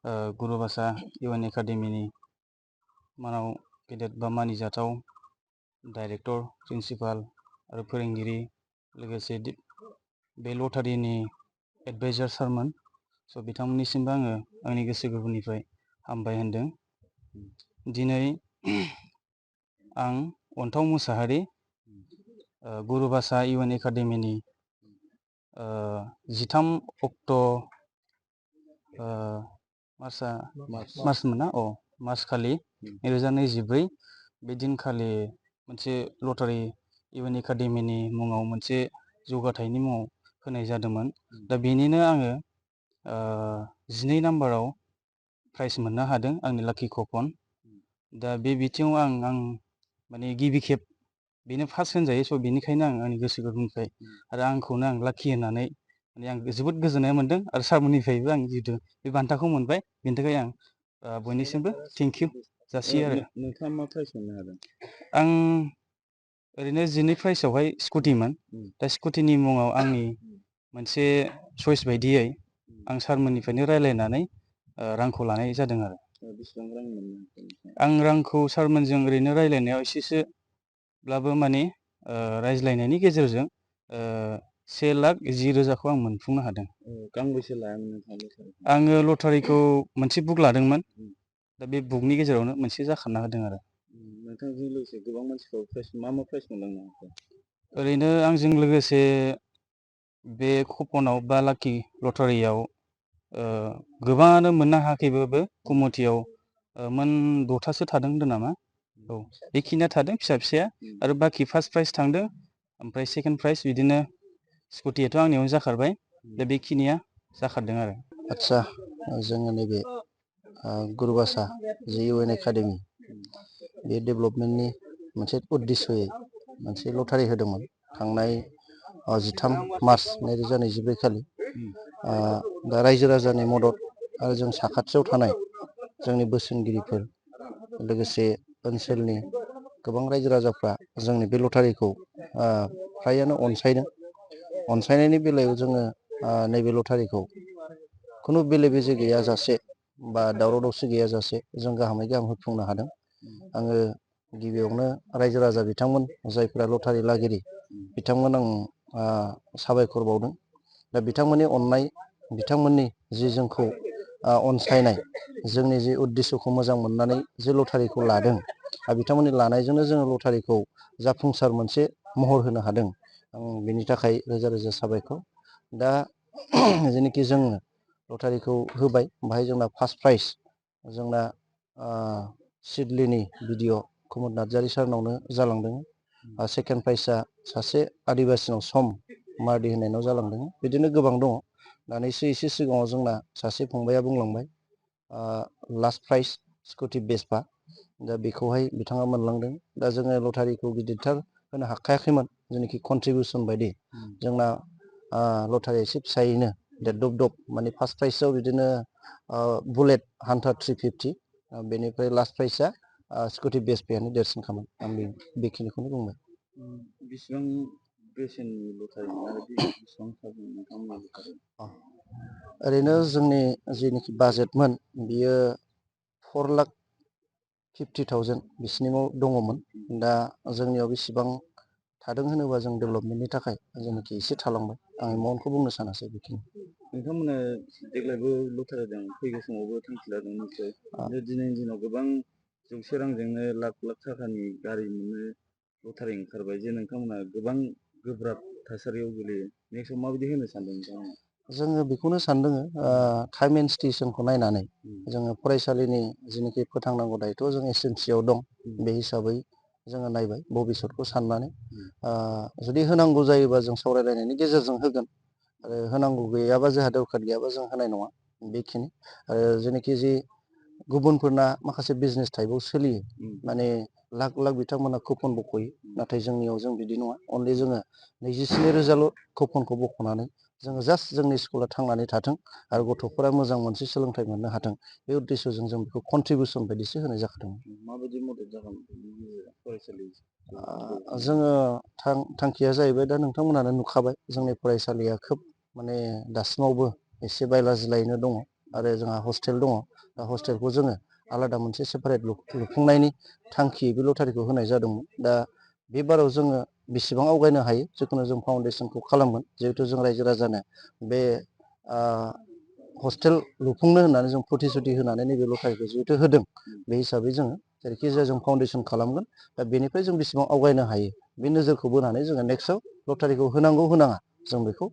गुरुबासा इउएन एकाडेमिनि मानाव गेदेर बा मानिजाथाव डाइरेक्टर प्रिन्सिपाल आरो फोरोंगिरि लोगोसे बे लटारिनि एडभाइजार सारमोन स' बिथांमोननिसिमबो आङो आंनि गोसो गोरबोनिफ्राय हामबाय होनदों। दिनै आं अन्थाव मुसाहारि गुरुबासा इउएन एकाडेमिनि 13 अक्ट' मार्चमोन ना मार्च खालि 2024 बे दिनखालि मोनसे लटारि इउएन एकाडेमिनि मुङाव मोनसे जौगाथायनि मुङाव होनाय जादोंमोन। दा बेनिनो आङो 12 नाम्बाराव प्राइज मोननो हादों आंनि लाकि कपन। दा बे बिथिङाव आं माने गिबि खेब बेनो फार्स्ट होनजायो। स' बेनिखायनो आं आंनि गोसो गोरबोनिफ्राय आरो आंखौनो आं लाकि होननानै माने आं जोबोद गोजोननाय मोन्दों आरो सारमोननिफ्रायबो आं जिहेतु बे बान्थाखौ मोनबाय बेनि थाखाय आं बयनिसिमबो थेंक इउ जासियो आरो। नोंथाङा मा प्राइज मोननो हादों? आं ओरैनो 12 प्राइजआवहाय स्कुटिमोन। दा स्कुटिनि मुङाव आंनि मोनसे चइस बायदियै आं सारमोननिफ्रायनो रायज्लायनानै रांखौ लानाय जादों आरो। बेसेबां रां मोननो? आं रांखौ सारमोनजों ओरैनो रायज्लायनायाव एसेसोब्लाबो माने रायज्लायनायनि गेजेरजों 1,10,000 आं मोनफुंनो हादों। गांबेसे लायामोन नोंथाङा? आङो लटारिखौ मोनसे बुक लादोंमोन। दा बे बुकनि गेजेरावनो मोनसे जाखांना होदों आरो। नोंथांजों लोगोसे गोबां मानसिफ्रा मा प्राइज मोनलांनो हाखो? ओरैनो आंजों लोगोसे बे कुपनाव बा लाकि लटारियाव गोबाङानो मोननो हायाखैबाबो कमिटियाव मोन 6थासो थादों होनदों नामा? बेखिनिया थादों फिसा फिसाया आरो बाखि फार्स्ट प्राइज थांदों ओमफ्राय सेकेन्ड प्राइज बिदिनो स्कुटियाथ' आंनियावनो जाखारबाय। दा बेखिनिया जाखारदों आरो। आदसा जोङो नैबे गुरुबासा जि इउएन एकाडेमि बे डेभेलपमेन्टनि मोनसे उद्देश्ययै मोनसे लटारि होदोंमोन थांनाय 13 मार्च 2024 खालि। दा रायजो राजानि मदद आरो जों साखाथियाव थानाय जोंनि बोसोनगिरिफोर लोगोसे ओनसोलनि गोबां रायजो राजाफ्रा जोंनि बे लटारिखौ फ्रायानो अनसायनायनि बेलायाव जोङो नैबे लटारिखौ खुनु बेले बेजे गैयाजासे बा दावराव दावसि गैयाजासे जों गाहामै गाहाम होफुंनो हादों। आङो गिबियावनो रायजो राजा बिथांमोन जायफ्रा लटारि लागिरि बिथांमोन आं साबायखर बावदों। दा बिथांमोननि अननाय बिथांमोननि जि जोंखौ अनसायनाय जोंनि जि उद्देश्यखौ मोजां मोननानै जे लटारिखौ लादों बिथांमोननि लानायजोंनो जोङो लटारिखौ जाफुंसार मोनसे महर होनो हादों। आं बेनि थाखाय रोजा रोजा साबायखर। दा जेनोखि जोङो लटारिखौ होबाय बाहाय जोंना फार्स्ट प्राइज जोंना सिडलिनि भिडिअ कुमुद नार्जारि सारनावनो जालांदों। सेकेन्ड प्राइजआ सासे आदिबासिनाव सम मार्डि होननायनाव जालांदों। बिदिनो गोबां दङ। दानैसो एसे सिगाङाव जोंना सासे फंबाया बुंलांबाय लास्ट प्राइज स्कुटि बेसपा। दा बेखौहाय बिथाङा मोनलांदों। दा जोङो लटारिखौ गिदिरथार होनो हाखायाखैमोन जेनोखि कन्ट्रिबिउसन बायदि जोंना लटारिया एसे फिसायैनो दब माने फार्स्ट प्राइजआव बिदिनो बुलेट हान्टार 350 बेनिफ्राय लास्ट प्राइजआ स्कुटि बेसपायानो देरसिनखामोन। आं बेखिनिखौनो बुंबाय। बेसेबां बेसेननि लटारिमोन आरो बेसेबां थारमोन नोंथांमोननि लटारि? ओरैनो जोंनि जेनोखि बाजेटमोन बियो 4,50,000 बिसिनियाव दङमोन। दा जोंनियाव बेसेबां थादों होनोबा जों डेभेलपमेन्टनि थाखाय जेनाखि एसे थालांबाय आं एमाउन्टखौ बुंनो सानासै बेखिनि। नोंथांमोना देग्लायबो लटारि दं, फैगौ समावबो थांखि लादों निस्सय। दिनैनि दिनाव गोबां जौसे रांजोंनो लाख लाख थाखानि गारि मोननो लटारि ओंखारबाय जे नोंथांमोना गोबां गोब्राब थासारियाव गोलैयो। नेक्स्टआव माबायदि होनो सानदों नोंथांमोना? जोङो बेखौनो सानदों टाइम एन्ड स्टेसनखौ नायनानै जोङो फरायसालिनि जेनोखि फोथांनांगौ दायथ' जों एसएमसियाव दं। बे हिसाबै जोङो नायबाय भबिसतखौ साननानै जुदि होनांगौ जायोबा जों सावरायलायनायनि गेजेरजों होगोन आरो होनांगौ गैयाबा जोंहा दरखार गैयाबा जों होनाय नङा। बेखिनि आरो जेनोखि जि गुबुनफोरना माखासे बिजनेस टाइपआव सोलियो माने लाख लाख बिथांमोना कुपन बख'यो। नाथाय जोंनियाव जों बिदि नङा। अनलि जोङो 27,000 कुपनखौ बख'नानै जोङो जास्ट जोंनि स्कुला थांनानै थाथों आरो गथ'फोरा मोजां मोनसे सोलोंथाइ मोननो हाथों बे उद्देश्यजों जों बेखौ कन्ट्रिबिउसन बायदिसो होनाय जाखादों। माबायदि मदद जागोन फरायसालि? जोङो थांखिया जाहैबाय दा नोंथांमोनानो नुखाबाय जोंनि फरायसालिया खोब माने दासिमावबो एसे बायला जिलायैनो दङ। आरो जोंहा हस्टेल दङ। दा हस्टेलखौ जोङो आलादा मोनसे सेपारेट लुफुंनायनि थांखि बे लटारिखौ होनाय जादोंमोन। दा बे बाराव जोङो बेसेबां आवगायनो हायो जिखुनु जों फाउन्डेसनखौ खालामगोन, जिहेथु जों रायजो राजानो बे हस्टेल लुफुंनो होननानै जों प्रतिश्रुति होनानै नैबे लटारिखौ जिहेथु होदों, बे हिसाबै जोङो जायखिजाया जों फाउन्डेसन खालामगोन। दा बेनिफ्राय जों बेसेबां आवगायनो हायो बे नोजोरखौ बोनानै जोङो नेक्स्टआव लटारिखौ होनांगौ होनाङा जों बेखौ